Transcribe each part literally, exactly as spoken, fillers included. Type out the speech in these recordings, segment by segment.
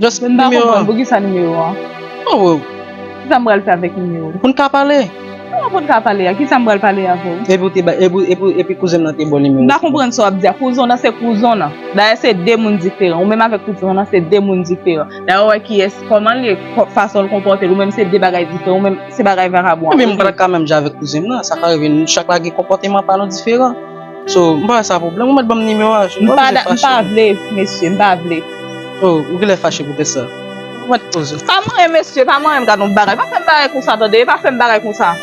Just nimewo a. M pa konprann pou ki sa nimewo a. Oh, oh. Ki sa m pral fè avèk nimewo? Pou n ka pale. Kòman pou n ka pale a? Ki sa m pral pale avè w? Epi ou te ba, epi, epi, epi kouzen m nan te ba w nimewo. M pa konprann sa w ap di a. Kouzen w nan se kouzen w nan. Dayè se de moun diferan. Ou menm avèk kouzen w nan se de moun diferan. Dayè ou wè kiyès, kòman l ye, kò-, fason l konpòte l, ou menm se de bagay diferan. Ou menm se bagay vakabon w ap regle. Ebyen, m pa t ka menm jan avèk kouzen m nan. Sa ka rive nou chak la gen konpòteman pa nou diferan. So, m pa wè sa pwoblèm. Ou mèt ban m nimewo a. M pa, m pa vle, mesye, m pa vle. Oh, ou genlè fache poutèt sa. Ou mèt poze. Pa manyen, mesye, pa manyen m gade yon bagay. Pa fè m bagay konsa, tande, pa fè m bagay konsa.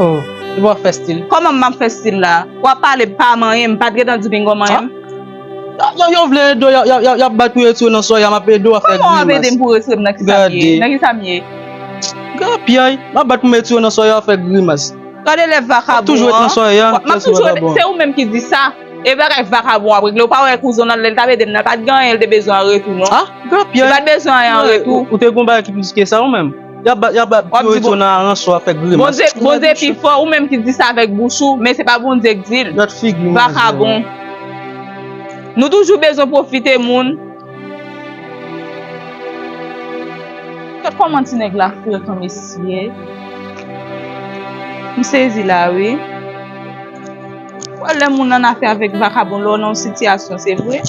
Oh, ou pa fè stil. Kòman m ap fè stil la? W ap pale pa manyen m, m pa t gentan di pinga w manyen m. Yo, yo, yo vle ede w, y ap, y ap, y ap, y ap bat pou retire w nan sòy a, m ap ede w a fè grimas. Kòman w ap ede m pou retire m nan ki sa m ye? Nan ki sa m ye? Granpyay, m ap bat pou m retire w nan sòy a, w ap fè grimas. Gade lè vakabon an. M ap toujou ret nan sòy a, m ap toujou ret, se ou menm ki di sa. E bagay vakabon ap regle. Ou pa wè kouzen w nan lè l t ap ede m nan, l pa t gen anyen l te bezwen an retou, non. Ah, granpyay. Li pa t bezwen anyen an retou. Ou, ou te gon bagay ki plis ke sa ou menm? Y ap bat, y ap bat pou yo retire w nan ransò a, fè grimas. Bondye, Bondye pi fò, ou menm ki di sa avèk bouch ou, men se pa Bondye k di l. Gad figi manzè. Vakabon. Nou toujou bezwen pwofite moun. Gad kòman ti nèg la frekan, mesye. M sezi la, wi. Wè lè moun annafè avèk vakabon, lè w nan yon sitiyasyon, se vre.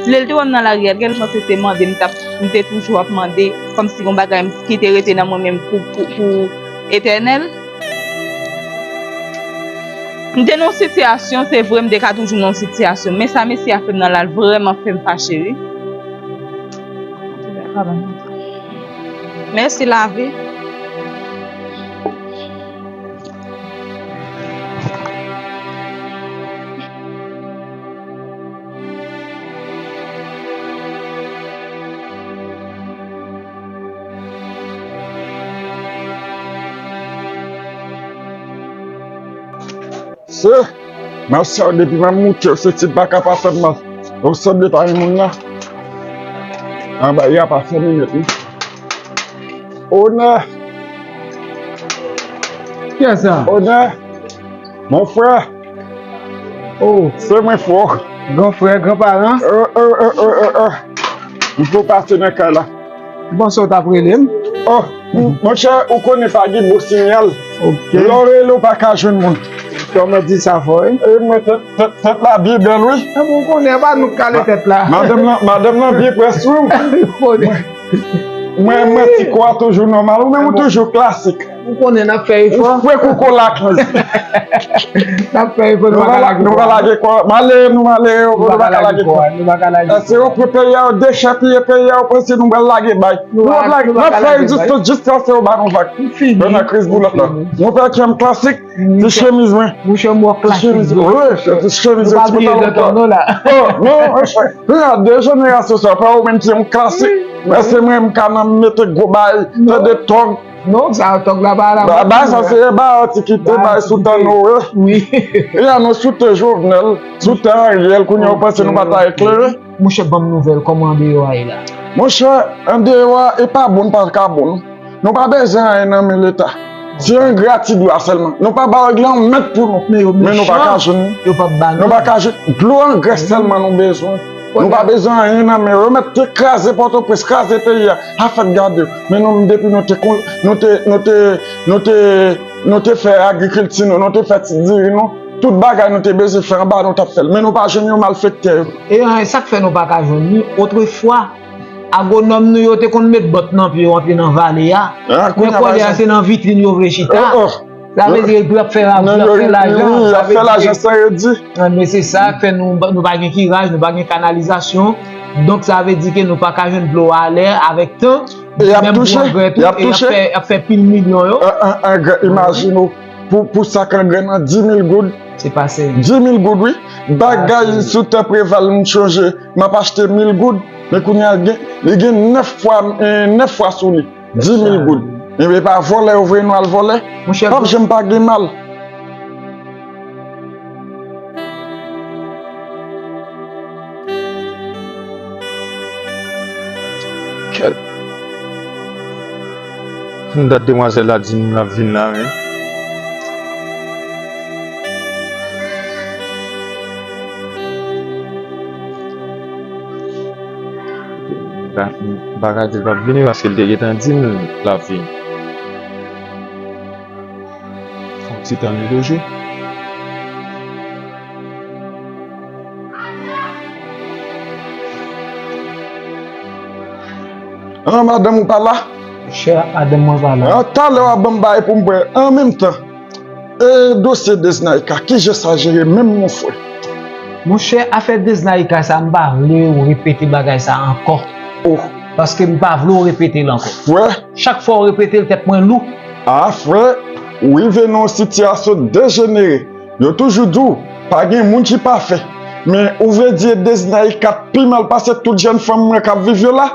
Lè l te wè m nan lari a, l genlè panse se mande m t ap, m te toujou ap mande, kòmsi gon bagay m, ki te rete nan mwen menm pou, pou, pou etènèl. M te nan yon sitiyasyon, se vre, m te ka toujou nan yon sitiyasyon, men sa mesye a fè m nan la, l vrèman fè m fache, wi. Mèsi, lavi. Se, m ap sa w depi m ap moute w, se ti baka pa fè m mal. Ou sanble pa yon moun nan. Anba, y a pa fè minit, wi. Onè! Kiyès sa? Onè! Mon frè! Oh! Se mwen, frè w. Gran frè, gran paran? Euh, euh, euh, euh, euh, euh. M pou pase nan kay la. M panse w t ap rele m. Oh, m-, monchè, ou konnen pa gen bon siyal. Ok. Lè w rele, w pa ka jwenn moun. Kòman di sa fò, wi? E mwen, tèt, tèt, tèt la byen bèl, wi. Anben, ou konnen, pa nou k kale tèt la. Madanm lan, madanm lan byen près, wi. Ou konnen. Mwen, mwen, ti kò a toujou nòmal. Ou menm, ou toujou klasik. Ou konnen n ap fè efò. Ou fre kou kola kenz. N ap fè efò, nou pa ka lage kò a. Nou pa lage kò a. Malere, nou malere, nou pa ka lage kò a. Nou pa ka lage kò a. Èske yo pran peyi a, yo dechèpiye peyi a, yo panse nou pral lage bay. Nou ap lage, n ap fè rezistans jiskaske yo ba nou vag. Yo nan kriz boulèt la. Yon pè kè m klasik, ti chemiz mwen. Monchè, m wè w klasik. Ti chemiz, wi, ti chemiz, ti pantalon. Oh, non, monchè. Dejenerasyon sa, pa ou menm ki yon klasik. Èske mwen, m ka nan mete gwo bay, fè de tòg. Non, sa, tòg la pa la. Ba, ba, sa se ba antikite, ba sou tan Noe. Wi. E a nou sou tan Jovenel, sou tan Ariel, kounye a ou panse nou pa ta eklere? Monchè, ban m nouvèl, kòman andeyò a ye la? Monchè, andeyò a, e pa bon, pa ka bon. Nou pa bezwen anyen nan men Leta. Se engratitud la sèlman. Nou pa ba yo gen yon mèt pou nou. Men nou pa ka jwenn. Yo p ap ba nou. Nou pa ka jwenn. Dlo angrè sèlman nou bezwen. Nou pa bezwen anyen nan men yo. Yo mèt te kraze Pòtoprens, kraze peyi a. A fèt gade yo. Men nou, depi nou te kon-, nou te, nou te, nou te, nou te fè agrikilti nou, nou te fè ti diri nou, tout bagay nou te bezwen fè anba nou t ap fè l. Men nou pa jwenn yo, malfektè yo. E, e sa k fè nou pa ka jwenn li. Otrefwa, agwonòm nou yo te konn met bòt nan pye yo antre nan vale a. Men kounye a se nan vitrin yo vle chita. Sa vle di pou y ap fè lajan, y ap fè lajan. Wi, y ap fè lajan san redi. Men se sa k fè nou, nou pa gen kiraj, nou pa gen kanalizasyon. Donk, sa vle di ke nou pa ka jwenn dlo a lè, avèk tan. E y ap touche, y ap touche. Y ap fè pil milyon yo. Angrè, imajine w, pou, pou sak angrè nan, di mil goud. Se pa serye. Di mil goud, wi. Bagay sou tan Preval, m chonje, m ap achte mil goud. Men kounye a, gen, li gen nèf fwa, eh, nèf fwa sou li. Di mil goud. Ebyen, pa vòlè yo voye nou al vòlè. Monchè, p ap janm pa gen mal. Kèt. M dat demwazèl la di m l ap vin la, men. M pa ka di l p ap vini paske l te gentan di m l ap vini. Fè yon ti tan li toujou. An, madanm ou pa la? Chè, madanm mwen pa la. An, talè w ap ban m bagay pou m bwè an menm tan. E dosye Deznaika, kijan sa jere menm, monfrè? Monchè, afè Deznaika sa, m pa vle ou repete bagay sa ankò. Oh. Paske m pa vle ou repete l ankò. Frè. Chak fwa ou repete l, tèt mwen lou. A, frè, ou rive nan yon sitiyasyon dejenere. Yo toujou di w, pa gen moun ki pafè. Men ou vle di e Deznaika t pi mal pase tout jèn fanm mwen k ap viv yo la?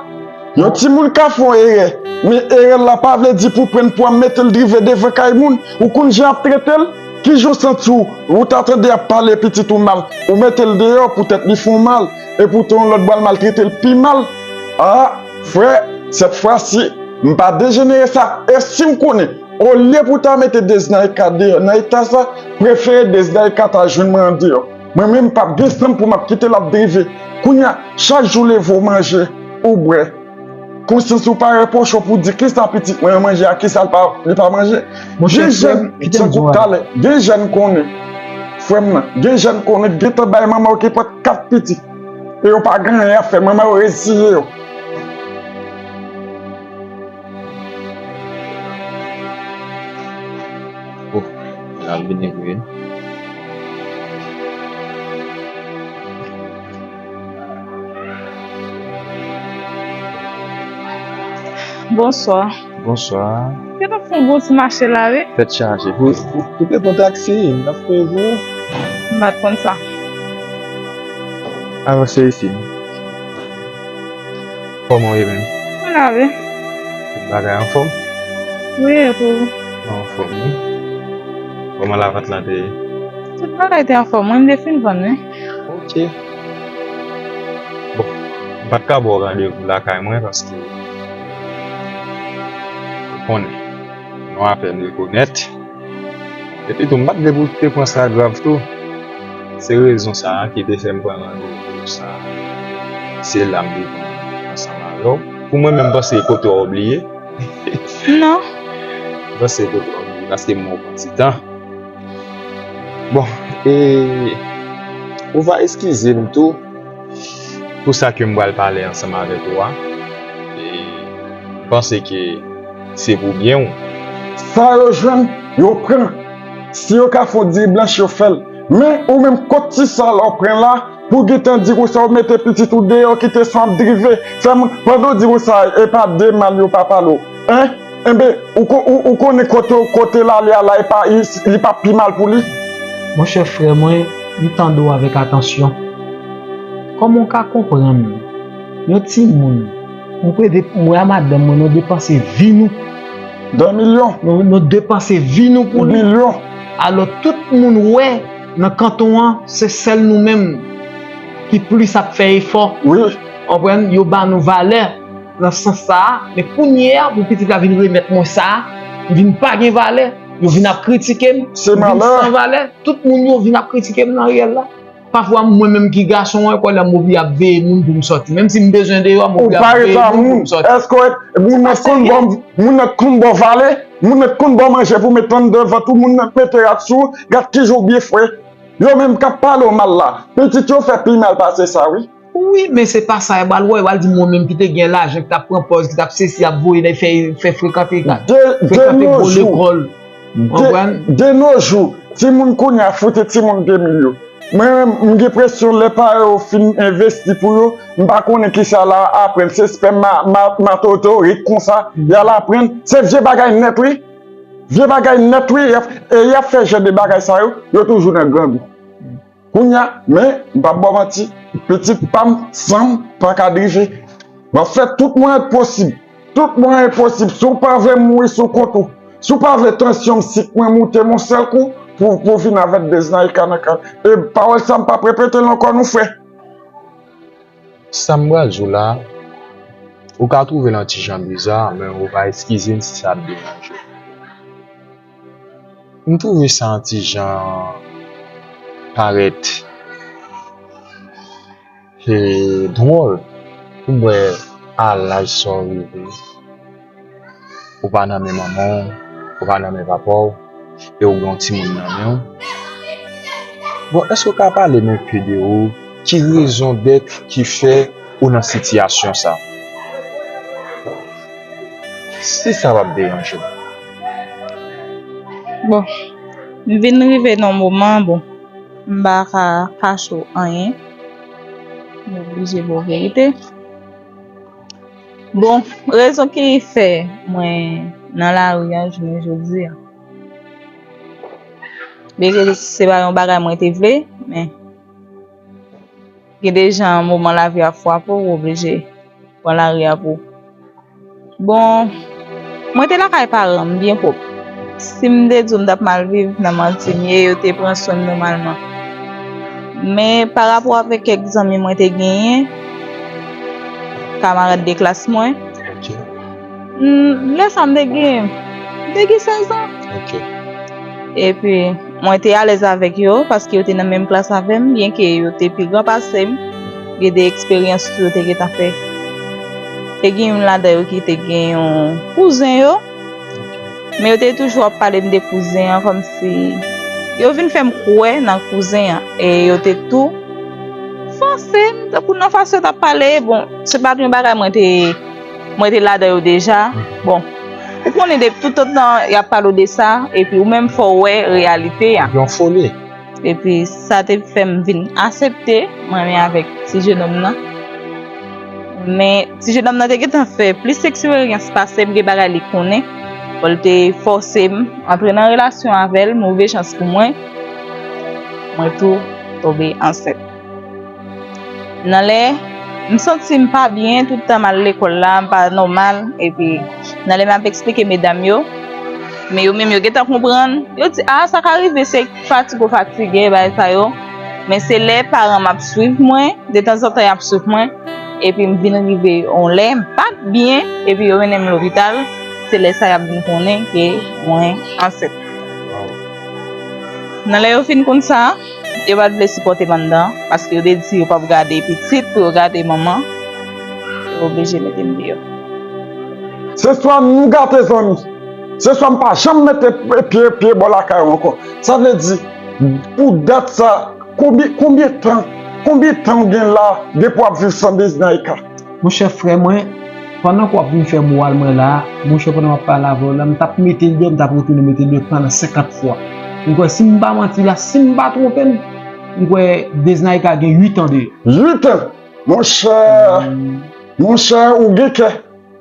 Yon timoun ka fè yon erè, men erè l la pa vle di pou pran pwa mete l drive devan kay moun. Ou konn jan y ap trete l? Kijan w santi w? Ou ta tande y ap pale pitit ou mal, ou mete l deyò poutèt li fè w mal, epoutan yon lòt bò al maltrete l pi mal. A, frè, sèt fwa si, m pa dejenere sa. E si m konnen, olye pou ta mete Deznaika deyò nan eta sa, prefere Deznaika ta jwenn mwen andeyò. Mwen menm, m p ap gen sanm pou m ap kite l ap drive. Kounye a, chak jou leve w manje, ou bwè. Konsyans ou pa repwoche w pou di kisa pitit mwen an manje a, kisa l pa, li pa manje. Monchè, gen jèn, frè m, kite m tankou di w talè, gen jèn konnen, frè m nan, gen jèn konnen gentan bay manman yo ki pòt kat pitit. E yo pa gen anyen y ap fè, manman yo reziye yo. Oh, l ap vini vre. Bonswa. Bonswa. Kèt ap fè yon bon ti mache la, wi. Tèt chaje. Ou, ou, ou te pran taksi, m t ap fè pou ou. M pa t konn sa. Avanse isit. Kòman w ye menm? Mwen la, wi. Tout bagay anfòm? Wi, e pou ou? Mwen anfòm, wi. Kòman lavant lan te ye? Tout bagay te anfòm, wi, m te fin vann, wi. Ok. Bon, m pa t ka ba w randevou lakay mwen paske ou konnen, nou apèn rekonèt. Epi tou, m pa t vle pou w te pran sa grav tou. Se rezon sa a ki te fè m pran randevou sa a. Se la m te vin ansanm avè w. Pou mwen menm, m panse kote w bliye. Non. M panse kote w bliye, paske m wè w pran ti tan. Bon, e ou va eskize m tou pou sa ke m pral pale ansanm avèk ou a. E m panse ke se pou byen w. Sa yo jwenn, yo pran. Si yo ka fè yon diri blanch, yo fè l. Men, ou menm, kot ti sa la w pran la, pou gentan di konsa, ou mete pitit ou deyò, kite san ap drive. Fè moun, pandan w di konsa, e pa de mal yo pa pale w. Hein? Enben, ou, ko- ou, ou konnen kote, kote l ale a la, e pa, li, li pa pi mal pou li? Monchè, frè mwen, m tande w avèk atansyon. Kòman w ka konprann yon timoun, ou prede, mwen a madanm mwen, nou depanse vi nou. Dè milyon. Nou, nou depanse vi nou pou li. Milyon. Alò, tout moun wè nan kanton an, se sèl nou menm ki plis ap fè efò. Wi. Konprann? Yo ba nou valè nan sans sa a, men kounye a, pou pitit la vin remèt mwen sa a, m vin pa gen valè. Yo vin ap kritike m, m vin san valè. Tout moun yo vin ap kritike m nan riyèl la. Pafwa, mwen menm ki gason an, kwè lè m oblije ap veye moun pou m sòti. Menm si m bezwen deyò, m oblije ap veye moun pou m sòti. Ou pa ret a moun. Èske w ret, moun nan konn ba w, moun nan konn ba w valè, moun nan konn ba w manje pou w met anndan vant ou, moun nan mete rad sou ou, gad kijan w byen fre. Yo menm k ap pale w mal la, pitit yo fè pi mal pase sa, wi. Wi, men se pa sa, yo pral wè, yo pral di mwen menm ki te gen lajan, ki t ap pran pòz, ki t ap sesi, ap voye nèg fè, fè frekante, frekante gwo lekòl. Konprann? De nos jours, timoun kounye a fout timoun de milyon. Mwen menm, m gen enpresyon lè paran yo fin envesti pou yo, m pa konnen kisa y al aprann. Se espè ma, ma, matoto, rik konsa, y al aprann. Se vye bagay nèt, wi. Vye bagay nèt, wi. Y ap, e y ap fè jan de bagay sa yo, yo toujou nan grangou. Kounye a, men, m p ap ba w manti, pitit pa m, san m, pa ka drive. M ap fè tout mwayen posib. Tout mwayen posib. Si w pa vle m mouri sou kont ou, si w pa vle tansyon m, sik mwen moute yon sèl kou, pou, pou w vin avèk Deznaika nan kay. E pawòl sa, m p ap repete l ankò non, frè. Sa m pral di w la, ou ka twouve l yon ti jan biza, men ou va eskize m si sa ap deranje w. M twouve sa yon ti jan parèt, e, dwòl pou m wè A laj sa w rive, ou pa nan men manman w, ou pa nan men papa w, e ou gen yon timoun nan men w. Bon, èske w ka pale m enpe de ou? Ki rezon dèt ki fè ou nan sitiyasyon sa? Si sa p ap deranje w. Bon, m vin rive nan yon moman, bon, m pa ka kache w anyen. M oblije ba w verite. Bon, rezon ki fè mwen nan lari a jounen jodi a. Byen ke se pa yon bagay mwen te vle, men gen de jan moman lavi ap frape w, ou oblije pran lari a pou. Bon, mwen te lakay paran m byen pwòp. Si m te di w m t ap mal viv, nan manti m ye, yo te pran swen m nòmalman. Men pa rapò avèk kèk zanmi mwen te genyen, kamarad de klas mwen, Ok, m, lè sa m te gen, m te gen sèz an. Ok. Epi, mwen te alèz avèk yo, paske yo te nan menm klas avè m, byen ke yo te pi gran pase m. Gen de eksperyans tou yo te gentan fè. Te gen youn ladan yo ki te gen yon kouzen yo, men yo te toujou ap pale m de kouzen an, kòmsi yo vin fè m kwè nan kouzen an. E yo te tou fòse m, tankou nan fason yo t ap pale. Bon, se pa t yon bagay mwen te, mwen te ladan yo deja. Bon, ou konnen depi toutotan y ap pale w de sa, epi ou menm fò w wè reyalite a. Yon foli. Epi sa te fè m vin aksepte m renmen avèk ti jenòm nan. Men ti jenòm nan te gentan fè plis eksperyans pase m, gen bagay li konnen. Bon, li te fòse m antre nan relasyon avè l, move chans pou mwen, mwen tou tonbe ansent. Nan lè m santi m pa byen, tout tan m al lekòl la, m pa nòmal, epi nan lè m ap eksplike medam yo, men yo menm yo gentan konprann, yo di, a, sa ka rive, se fatig ou fatige, bagay sa yo. Men se lè paran m ap swiv mwen, detanzantan y ap swiv mwen, epi m vin rive yon lè m pa t byen, epi yo mennen m lopital, se lè sa y ap vin konnen ke mwen ansent. Nan lè yo fin konn sa, yo pa t vle sipòte m anndan, paske yo te di yo p ap gade pitit pou yo gade manman, yo oblije mete m deyò. Se swa nou gate zanmi, se swa m pa janm mete pye, pye bò lakay ou ankò. Sa vle di, pou dat sa, konbyen, konbyen tan, konbyen tan w gen la depi w ap viv san Desnaïka? Monchè frè mwen, pandan ke w ap vin fè moral mwen la, monchè pandan m ap pale avè w la, m t ap mete l deyò, m t ap retounen mete l deyò pandan senkant fwa. M kwè si m pa manti la, si m pa twonpe m, m kwè Desnaïka gen uit an deyò. Uit an? Monchè, monchè, ou gen kè.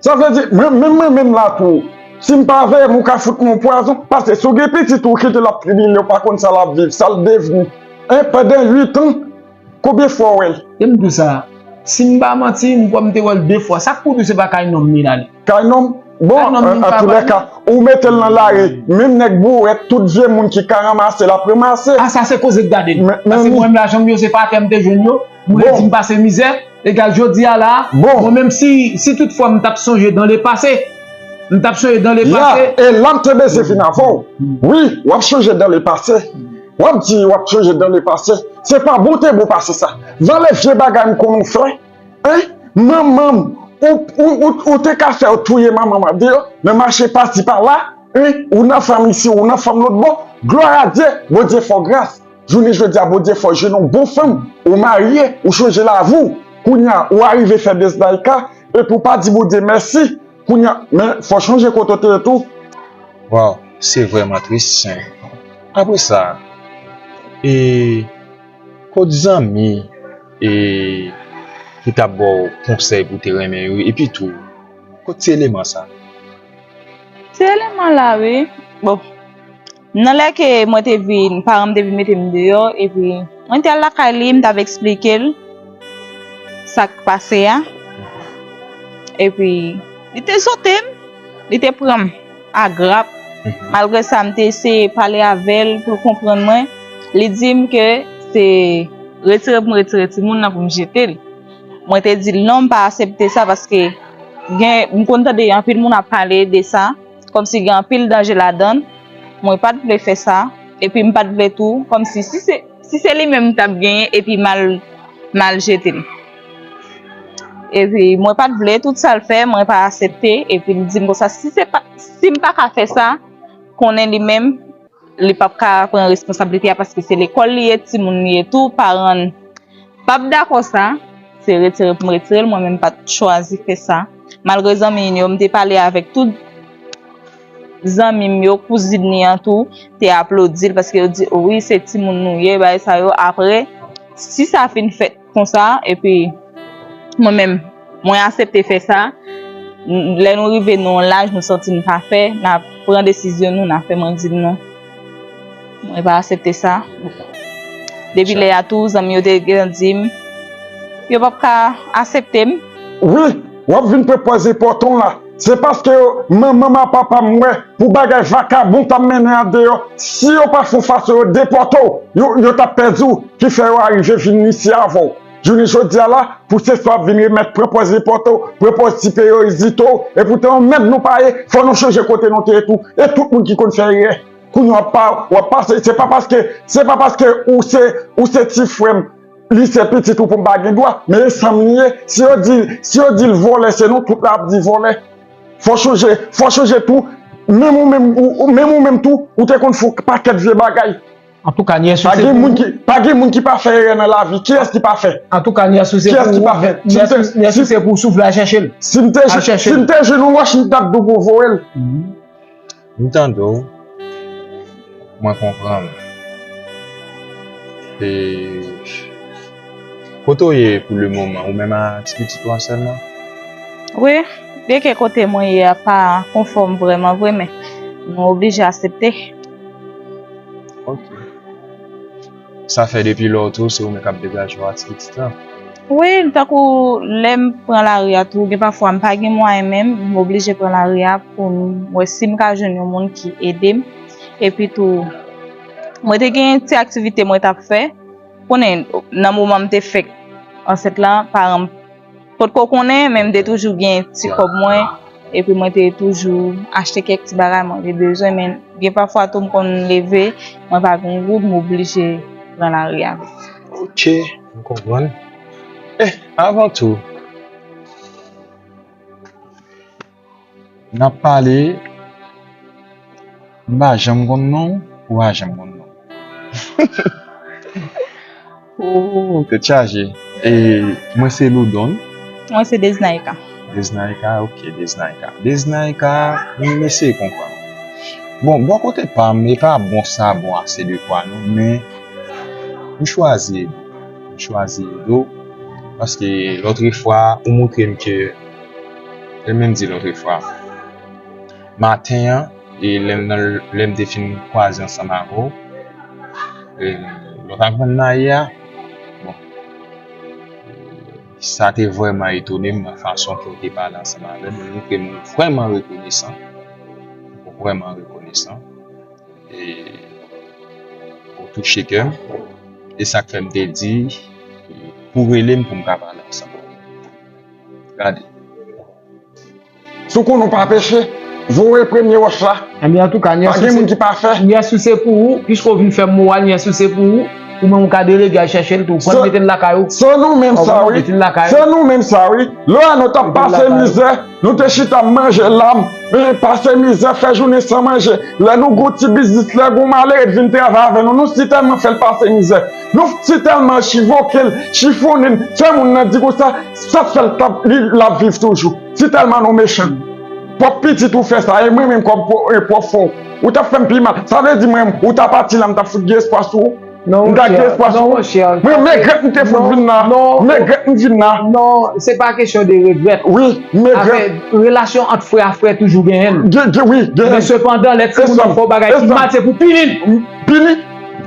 Sa vle di, mwen, menm mwen menm la tou, si m pa veye m, ou ka fout mwen yon pwazon. Paske si w gen pitit ou kite l ap tribile, ou pa konn sa l ap viv, sa l devni. En, pandan uit an, konbyen fwa w wè l? E m di w sa, si m pa manti, m kwè m te wè l de fwa. Sa k pou di w se pa kay nonm li l ale? Kay nonm? Bon, Kay nonm li m pa wè l. Antoulèka, ou mete l nan lari, menm nèg bourèt, tout vye moun ki ka ranmase l ap ranmase. A sa se koze k gade l. Men- men Paske mi- mwen menm lajan m yo se pa atè m te jwenn yo. Mwen Bon. di m pase mizè. Egal jodi a la, Bon. mwen menm si, si tout fwa m t ap sonje dan le pase, m t ap sonje dan le Ya, pase. E la m te bezwen vin avè w. Wi, w ap chonje dan le pase. W ap di w ap chonje dan le pase. Se pa bon te bon pase sa. Valè vye bagay m konn ou fè. Hein? Manman m, ou, ou, ou, ou te ka fè w touye manman m deyò, nan mache pati pa la. Hein? Ou nan fanm isi, ou nan fanm lòt bò. Glwa a Dye, Bondye fè w gras. Jounen jodi a, Bondye fè w jwenn yon bon fanm, ou marye, ou chonje lavi w. Kounye a, ou arive fè Desnaïka, epi w pa di Bondye mèsi. Kounye a, men fò w chonje kote w te ye tou. Waw, se vrèman tris. Apre sa, e kot zanmi e ki t ap ba w konsèy pou w te renmen yo, epi tou, kot ti eleman sa? Ti eleman la, wi. Bon, nan lè ke mwen te vin, paran m te vin mete m deyò, epi mwen te al lakay li, m t ap eksplike l sa k pase a. Epi, li te sote m, li te pran m a grap. Malgre sa, m te eseye pale avè l pou l konprann mwen. Li di m ke se retire pou m retire timoun nan pou m jete l. Mwen te di l non, m pa aksepte sa paske gen, m konn tande anpil moun ap pale de sa, kòmsi gen anpil danje ladan l. Mwen pa t vle fè sa, epi m pa t vle tou, kòmsi si se, si se li menm m t ap genyen, epi m al, m al jete l. Epi mwen pa t vle, tout sa l fè, mwen pa aksepte. Epi l di m konsa, si se pa, si m pa ka fè sa, konnen li menm, li p ap ka pran responsablite a, paske se lekòl li ye, timoun li ye tou, paran l p ap dakò sa, se retire pou m retire l, mwen menm pa t chwazi fè sa. Malgre zanmi l yo, m te pale avèk tout zanmi m yo, kouzin li an tou, te aplodi l, paske yo di, "Wi, se timoun nou ye, bagay sa yo." Apre, si sa fin fèt konsa, epi mwen menm, mwen aksepte fè sa. N- Lè nou rive nan yon laj, nou santi n pa fè, n a pran desizyon nou, n a fè, mwen di non. Mwen pa aksepte sa. Depi lè a tou, zanmi yo te gentan di m, yo p ap ka aksepte m. Wi, w ap vin pran pòz enpòtan w la. Se paske yo, manman m ak papa m wè, pou bagay vakabon t ap mennen andeyò, si yo pa fè w fason yo depòte w, yo, yo t ap pèdi w, ki fè yo arive vin isi avè w. Jounen jodi a la, pou se sa w ap vin remèt pran pòz enpòtan w, pran pòz siperyozite w, epoutan nou menm nou pa ye, fò nou chanje kote nou te ye tou, e tout moun ki konn fè erè. Kounye a w ap pa, w ap pase, se pa paske, se pa paske ou se, ou se ti frè m, li se pitit ou pou m pa gen dwa, men e sa m li ye. Si yo di, si yo di l vòlè, se nou tout la ap di vòlè. Fò chanje, fò chanje tou. Menm ou menm, ou, ou- menm ou menm tou, ou te konn fè yon pakèt vye bagay. Antouka, nyès ou Pa se gen pou moun ou. Ki, pa gen moun ki pa fè erè nan lavi. Kiyès ki pa fè? Antouka, nyès ou se Kiyès pou ki ou. pa fè? Si m Nyès te, ou, nyès si, ou se pou ou soufle al chèche l. Si m te, Al chèche si l. m te jwenn yon wòch, m t ap di w pou w voye l. Mhm. M tande w, mwen konprann. E kote w ye pou le moman? Ou menm a ti pitit ou a sèlman? Wi, gen kèk kote mwen ye a pa konfòm vrèman vre, men nou oblije aksepte. Ok. Sa fè depi lè w tou, se ou menm k ap degaje w a ti pitit lan? Wi, tankou lè m pran lari a tou, gen pafwa m pa gen mwayen menm, m oblije pran lari a pou m wè si m ka jwenn yon moun ki ede m. Epi tou, mwen te gen ti aktivite mwen t ap fè. Konnen, nan moman m te fèk ansent lan, paran m potko konnen, men m te toujou gen ti kòb mwen. Epi mwen te toujou achte kèk ti bagay mwen te bezwen, men gen pafwa tou m konn leve, mwen pa gen goud, m oblije pran lari a. Ok, m konprann. Eh, avan tou, n ap pale, m pa janm konn non w, ou pa janm konn non m. Oh, tèt chaje. E mwen se Loudon. Mwen se Desnaïka. Desnaïka, ok, Desnaïka. Desnaïka, m eseye konprann. Bon, bò kote pa m, e pa bon sa bon ase de fwa non, men m chwazi ede w. M chwazi ede w, paske lòtrefwa, ou montre m ke, e menm di lòtrefwa, maten an, e lè m nan, lè m te fin kwaze ansanm avè w, e lè w t ap jwenn mayi a, bon, sa te vrèman etone m nan fason ke w te pale ansanm avè m, e montre m ou vrèman rekonesan, ou vrèman rekonesan, e ou touche kè m, e sa k fè m te di pou w rele m pou m ka pale ansanm avè w. Gade. Si w konnen w pa peche, voye premye wòch la. Ebyen, antouka, nyès ou se pou ou, piske w vin fè m moral, nyès ou se pou ou, ou menm ou ka delege al chèche l tou. Pran l mete l lakay ou. Se nou menm sa, wi. Se nou menm sa, wi. Lè nou t ap pase mizè, nou te chita manje lam, e, pase mizè, fè jounen san manje. Lè nou gen yon ti biznis, lè gen yon malere vin travay avè nou, nou si tèlman fè l pase mizè. Nou si tèlman chivoke l, chifonnen l, fè moun nan di konsa, sa k fè l t ap, li, l ap viv toujou. Si tèlman nou mechan. Pwòp pitit ou fè sa, e mwen menm kòm pwo-, e pwòp frè w, ou t ap fè m pi mal. Sa vle di mwen, ou ta pati la, m t ap fout gen espwa sou ou. Non, m ta gen espwa sou ou. Mwen, regrèt m te fout vin la. Regrèt m vin la. Non, se pa kesyon de regrèt. Wi, regrèt. Afè, relasyon ant frè a frè toujou genyen l. Gen, gen, wi, genyen l. Men sepandan, lè timoun nan fè w bagay ki mal, se pou pini l. Pini?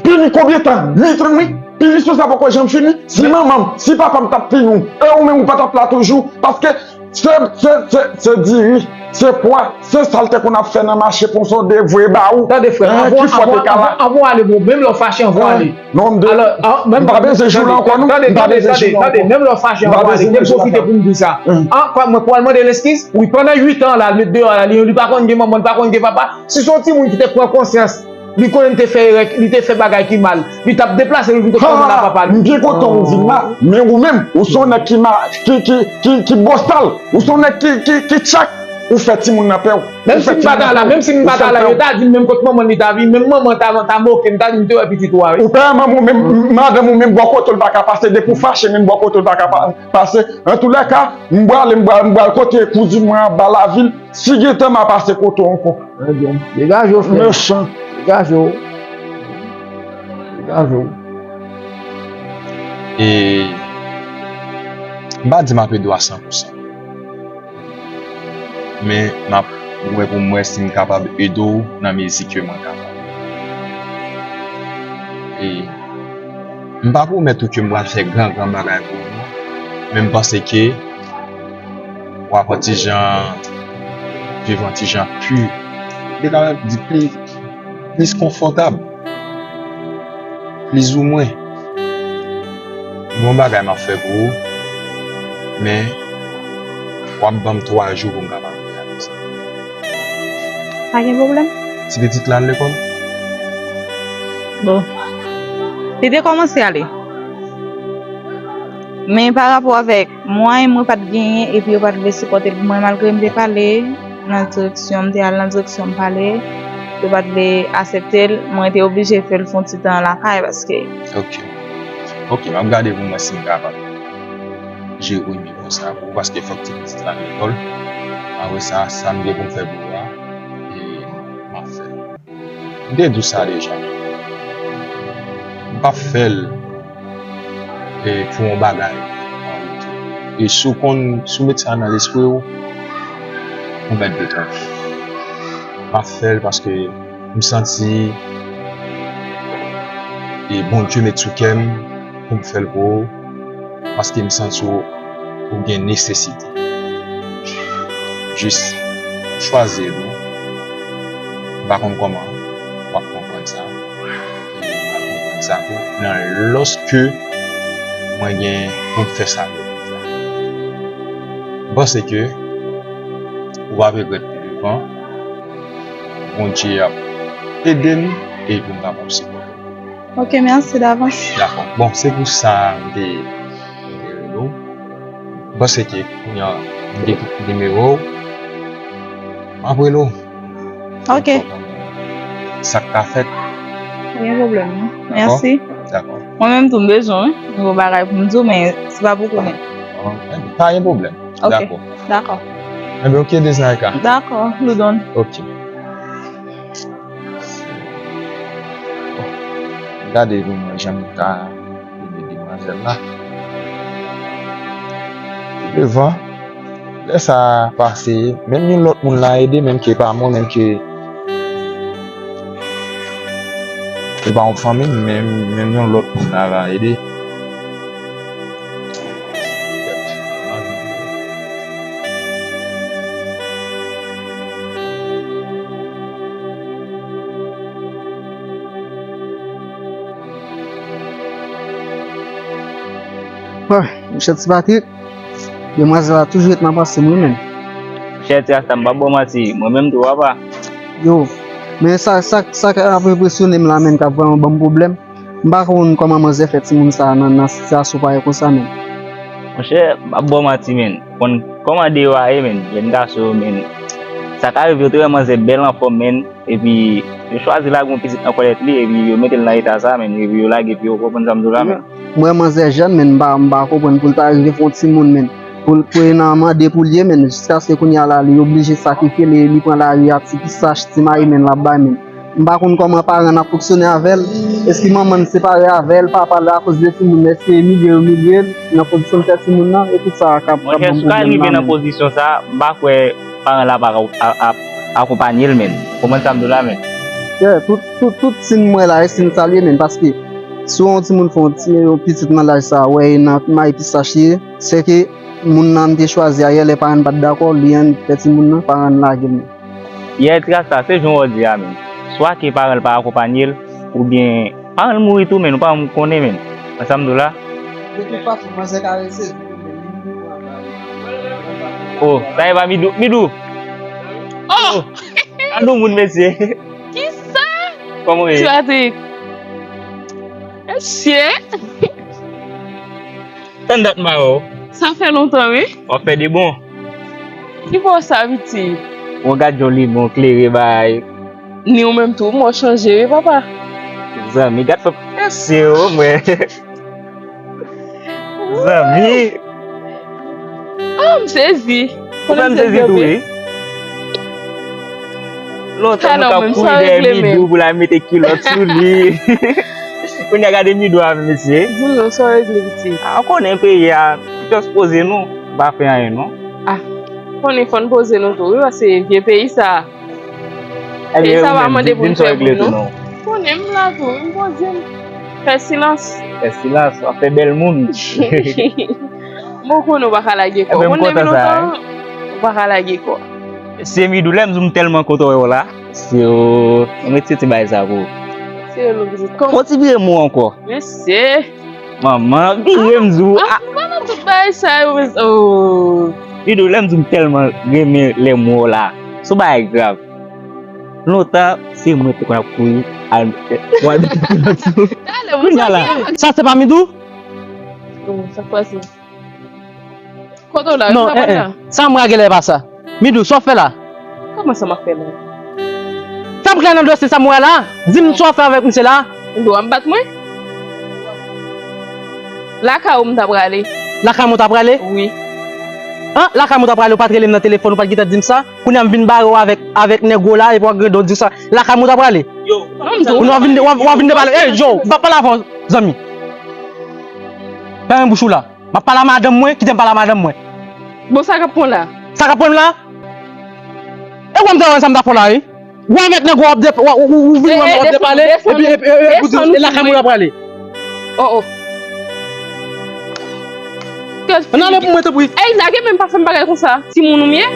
Pini konbyen tan? Uit an, wi. Pini sou sa poko janm fini. Si manman m, si papa m t ap pini w, e ou menm ou pa t ap la toujou. Paske se, se, se, se diri, se pwa, se sa l te konn ap fè nan mache pou w sonde voye ba ou. Tande, frè, anvan, anvan, anvan, anvan w ale, bon, menm lè w fache, anvan w ale. Non, m de-, alò, an, menm, m pa bezwen jou la ankò, non. Tande, tande, tande, tande, menm lè w fache, anvan w ale, kite m pwofite pou m di sa. An, kwa, mwen pral mande l eskiz, wi, pandan uit an la, l met deyò la, li, li pa konn gen manman, li pa konn gen papa. Si se yon timoun ki te pran konsyans, Li konnen li te fè erè, li te fè bagay ki mal. Li t ap deplase, li vin kot manman l ak papa l. M byen kontan ou vin la, men ou menm, ou se yon nèg ki ma-, ki, ki, ki, ki bosal, ou se yon nèg ki, ki, ki tchak, ou fè timoun nan pè w. Menm si m pa ta la, menm si m pa ta la, yo ta di m menm kot manman li ta vin, menm manman ta, ta moke m, ta di m te wè pitit ou a, wi. Ou pè manman ou menm, madanm ou menm, bò kote l pa ka pase, depi w fache, menm bò kote l pa ka pa-, pase. Antoulèka, m pral, m pral, m pral kote kouzin mwen anba lavil, si gentan m a pase kote w ankò. Ebyen, degaje w, frè m. Mechan. Degaje w. Degaje w. E m pa di m ap ede w a san pou san. Men m ap wè pou m wè si m kapab ede w nan mezi ke mwen kapab. E m pa pwomèt ou ke m pral fè gran, gran bagay pou ou, non. Men m panse ke w ap yon ti jan, viv yon ti jan pi, m te ka di pli, plis konfòtab. Plizoumwen. Gon bagay m ap fè pou ou, men w ap ban m twa jou pou m kapab realize. Pa gen pwoblèm. Ti pitit la al lekòl? Bon. Li te kòmanse ale. Men pa rapò avèk mwayen mwen pa t genyen, epi yo pa t vle sipòte l pou mwen, malgre m te pale nan direksyon, m te al nan direksyon m pale, yo pa t vle aksepte l, mwen te oblije fè l fè yon ti tan lakay paske. Ok. Ok, m ap gade pou m wè si m kapab jere nivo sa pou ou, paske fòk ti pitit la al lekòl. Apre sa, sa m gen pou m fè pou ou a, e m ap fè l. M te di w sa deja. M p ap fè l, e, pou yon bagay an retou. E si w konn, si w met sa nan lespri w, ou mèt detwonpe. M ap fè l paske m santi, e, Bondye met sou kè m pou m fè l pou ou, paske m santi w, ou gen nesesite. Jis chwazi ede w. M pa konn kòman w ap konprann sa. E m ap konprann sa tou nan lòske mwen gen pou m fè sa pou ou. M panse ke ou va regrèt pi devan. Bondye ap ede m epi m kapab sipòte w. Ok, mèsi davans. Dakò. Bon, se pou sa m te, m te rele w. M panse ke kounye a m gen tout nimewo w. M ap rele w. Ok. Sa k ka fèt. Pa gen pwoblèm, non. Dakò? Mèsi. Dakò. Mwen menm tou m bezwen, wi. M gen yon bagay pou m di w, men se pa pou kounye a. Ah, pa gen pwoblèm. Ok. Dakò. Dakò. Enben, ok, Deznaika. Dakò, Loudon. Ok. Bon, gade pou mwen jan m ka ede demwazèl la. Devan, lè sa pase, menm yon lòt moun la ede, menm ke pa mwen, menm ke e pa yon fanmi m, menm, menm yon lòt moun la va ede. Bon, monchè Ti Patrik, demwazèl la toujou ret nan panse m, wi, menn. Monchè Ti Rasta, m p ap ba w manti, mwen menm tou, papa. Yo, men sa, sa, sa k ap enpresyone m la, menn, k ap vrèman ban m pwoblèm, m pa konn kòman manzè fè timoun sa a nan, nan sitiyasyon parèy konsa, menn. Monchè, m p ap ba w manti, menn. Ou konn kòman deyò a ye, menn. Jèn gason yo, menn. Sa ka rive, yo te wè manzè bèl anfòm, menn. Epi, yo chwazi lage yon pitit nan kòlèt li, epi yo mete l nan eta sa, menn. Epi yo lage pye yo, ou konprann sa m di w la, menn. M wè manzè jèn, menn. M pa, m pa konprann pou l ta rive fè yon timoun, menn. Pou l, pou l nan mande pou l ye, menn. Jiskaske kounye a la, li oblije sakrifye, li, li pran lari a, ti pisach, ti mayi, menn, l ap bay, menn. M pa konn kòman paran l ap fonksyone avè l. Èske manman l separe avè l, papa l akoz de timoun, èske imilye yo imilye l nan pozisyon l fè timoun nan, e tout sa k ap, k ap ban m pwoblèm la, menn. Monchè, si w ka rive nan pozisyon sa a, m pa kwè paran l ap, ap, ap akonpanye l, menn. Ou konprann sa m di w la, menn? Yeah, tout, tout, tout siy m wè la, e siy sa l ye, menn, paske si yon timoun fè yon ti, yon pitit nan laj sa a, wè e nan mayi pisach li ye, sèke moun nan te chwazi a, yè lè paran l pa t dakò, li an fè timoun nan, paran l lage l, menn. Yè Ti Rasta, se jan w di a, menn. Swa ke paran l pa akonpanye l, oubyen paran l mouri tou, menn, ou pa janm konnen, menn. Wè sa m di w la? De tout fason, manzè ka resezi tou, menn, li mouri anba li. Oh, sa e pa Midou. Midou! Oh! Oh! Gad yon moun, mesye. Kisa? Kòman w ye? Ti Patrick. Mesye. Tann dat m pa wè w. Sa fè lontan, wi. W ap fè de bon. Ki bò sa, pitit? Bon, gad jan w limen, w klere bay. Ni ou menm tou, mwen chanje, wi, papa. Zanmi, gad fòk mesye, o mwen. Zanmi. Ah, m sezi. Ou fè m sezi tou, wi. Lontan nou t ap kouri dèyè Midou pou l al mete kilòt sou li. Kounye a gade Midou a, mesye. Di m non, sa w regle, pitit? A, ou konnen peyi a, just poze nou, pa fè anyen, non. Ah, konnen fò n poze nou tou, wi, paske vye peyi sa. Ebyen, sa pa mande pou n fè bri, non. Konnen m la tou, m poze m. Fè silans. Fè silans, w ap fè bèl moun. M konnen w pa ka lage kò. Ebyen, m kontan sa, wi. Ou pa ka lage kò. Se Midou, lè m di w m tèlman kontan wè w la. Se w, m ret soti bay sa pou ou. Se w, non, pitit. Fò ti bire mo ankò. Mesye. Manman, bire m di w. Ah, ah, m pa nan tout bagay sa yo, mesye. Oh. Midou, lè m di w m tèlman renmen lè m wè w la. Se yon bagay grav. Lontan, se mwen te konn ap kouri al, al mete kilòt sou. Talè, mwen. Kounye a la. Sa se pa Midou? Non, sa k pase? Kote w la? Non, eh, eh. Sa m wè a genlè pa sa. Midou, sa w fè la? Kòman sa m ap fè la? Sa m gen nan dosye sa m wè la? Di m sa w fè avèk misye la? Midou, w ap bat mwen? Lakay ou m ta prale. Lakay mwen w ta prale? Wi. An, lakay mwen w ta prale, ou pa t rele m nan telefòn, ou pa t gentan di m sa. Kounye a m vin bare w avèk, avèk nèg ou la, epi w ap gen do di sa. Lakay mwen w ta prale? Yo, non, m tou. Kounye a w ap vin, w ap, w ap vin depale. Ey, Joe, m p ap pale avè w, zanmi. Fèmen bouch ou la. M ap pale a madanm mwen, kite m pale a madanm mwen. Bon, sa k ap pran w la? Sa k ap pran m la? E w wè m ta wè sa m ta fè w la, wi. Ou avèk nèg w ap dep-, w, ou, ou vini wè m w ap depale, epi, epi, epi, epi, e lakay mwen w ap prale. Oh, oh. Ann ale pou mwen, tanpri. Ey, lage men, pa fè m bagay konsa. Timoun ou m ye?